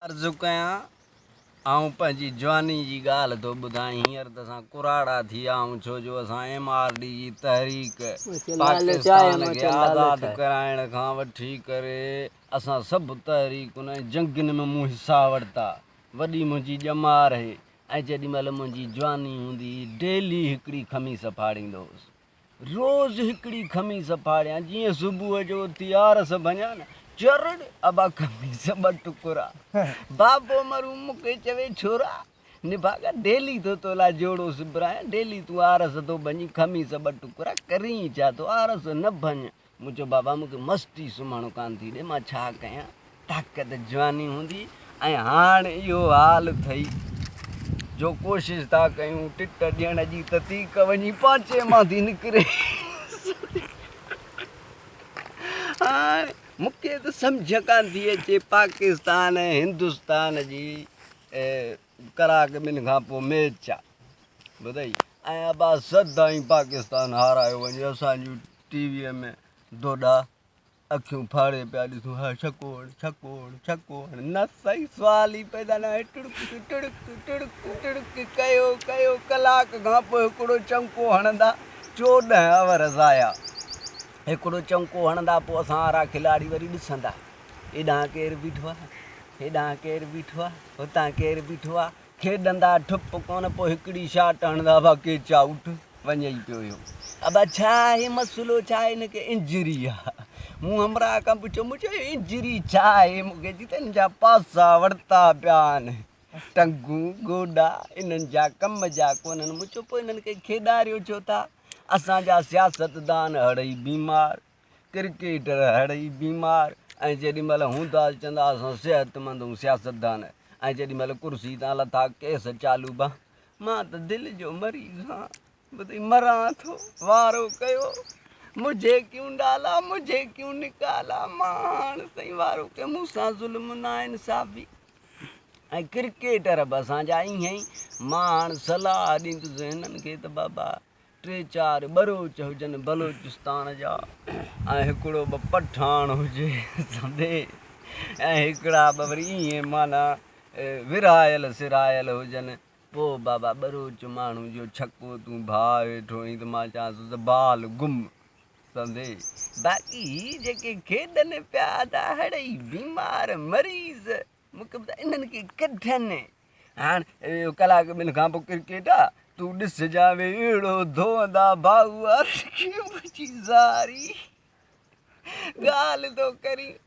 عرض ڪيان، آئون پنهنجي جواني جي ڳالهه ٿو ٻڌائين، هينئر ته اسان ڪراڙا ٿي ويا آهيون، ڇو جو اسان ايم آر ڊي جي تحريڪ پاڪستان کي آزاد ڪرائڻ کان وٺي ڪري اسان سڀ تحريڪن ۽ جنگين ۾ مون حصا ورتا، وڏي منهنجي ڄمار هي ۽ جيڏي مهل منهنجي جواني هوندي هئي ڊيلي هڪڙي خميس ڦاڙيندو هوس. روز هڪڙي خميس ڦاڙيان، جيئن صبح جو اٿي آرس ڀڃان نه، چرڙ ابا خميس ٻه ٽڪرا. بابو مرحوم مون کي چوي ڇورا نڀاڳا ڊيلي ٿو تو لاء جوڙو سبرايان، ڊيلي تون آرس ٿو ڀڃين، خميس ٻه ٽڪرا ڪرين ڇا ٿو، آرس نه ڀڃ. مون چيو بابا مون کي مستي سمهڻ ڪانه ٿي ڏي، مان ڇا ڪيان، طاقت جواني هوندي ۽ هاڻ اهو حال اٿئي جو ڪوشش ٿا ڪيون ٽٽ ڏيڻ جي ته تيڪ وڃي پانچي مان ٿي نڪري. هاڻ مون کي ته سمجهه ڪانه ٿي اچي پاڪستان ۽ هندستان جي ڪلاڪ ٻن کان پوء ميچ آ ٻڌئي ۽ ابا سدائين پاڪستان هارايو وڃي اسان جون ٽي ويء ۾ دوڏا اکيون ڦاڙي پيا ڏسون ها ڇڪو هڻ ڇڪو هڻ ڇڪو هڻ نه سائين سوال ئي پيدا نه آهي ٽڙڪ ٽڙڪ ٽڙڪ ٽڙڪ ڪيو ڪيو ڪلاڪ کان پوء هڪڙو چونڪو هڻندا 14 اوور ضايع هڪڙو چونڪو هڻندا پوء اسان وارا کلاڙي وري ڏسندا هيڏانهن ڪير بيٺو آهي هيڏانهن ڪير بيٺو آهي هتان ڪير بيٺو آهي کيڏندا ٺپ ڪونه پوء هڪڙي شاٽ هڻندا ابا ڪيچ آئوٽ وڃي ئي پيو اهو. ابا ڇا آهي مسئلو ڇا آهي هن کي انجري آ مون همراهه کان پڇيو مون چيو انجري ڇا آهي مون کي چي ته هن جا پاسا وڙتا پيا آهن ٽنگون گوڏا انهن جا ڪم جا ڪونهن مون چيو پوء انهن کي کيڏاريو ڇو ٿا اسان جا سياستدان هڙئي بيمار ڪرڪيٽر هڙئي بيمار ۽ جيڏي مهل هوندا چوندا اسان صحتمند هون سياستدان ۽ جيڏي مهل ڪرسي تان لٿا ڪيس چالو با مان ته دل جو مريض هان ٻڌئي مران ٿو وارو ڪيو مجھي ڪيون ڊالا مجھي ڪيون نڪالا مان هاڻ سائين وارو ڪيو مون سان ظلم نا انصافي ۽ ڪرڪيٽر به اسان جا ائين ئي مان هاڻ صلاح ڏيندس هنن کي ته بابا ٽي چار ٻروچ هجن بلوچستان جا ۽ هڪڙو ٻه پٺاڻ هجي سندي ۽ هڪڙا ٻه وري ائين معنيٰ ورهايل سرهايل هجن پوء بابا ٻروچ ماڻهو جو ڇڪو تون ڀاء ويٺو آهين ته مان چوانس ٿو ته بال گم سندي باقي هي جيڪي کيڏن پيا ته هڙئي بيمار مريض مون کي ٻڌاء انهن کي ڪڍن. هاڻ اهو ڪلاڪ ٻن کان پوء ڪرڪيٽ آ، تون ڏسجان ويهي اهڙو ڌوئندا ڀائو وارن کي منهنجي زاري ڳالهه ٿو ڪرين.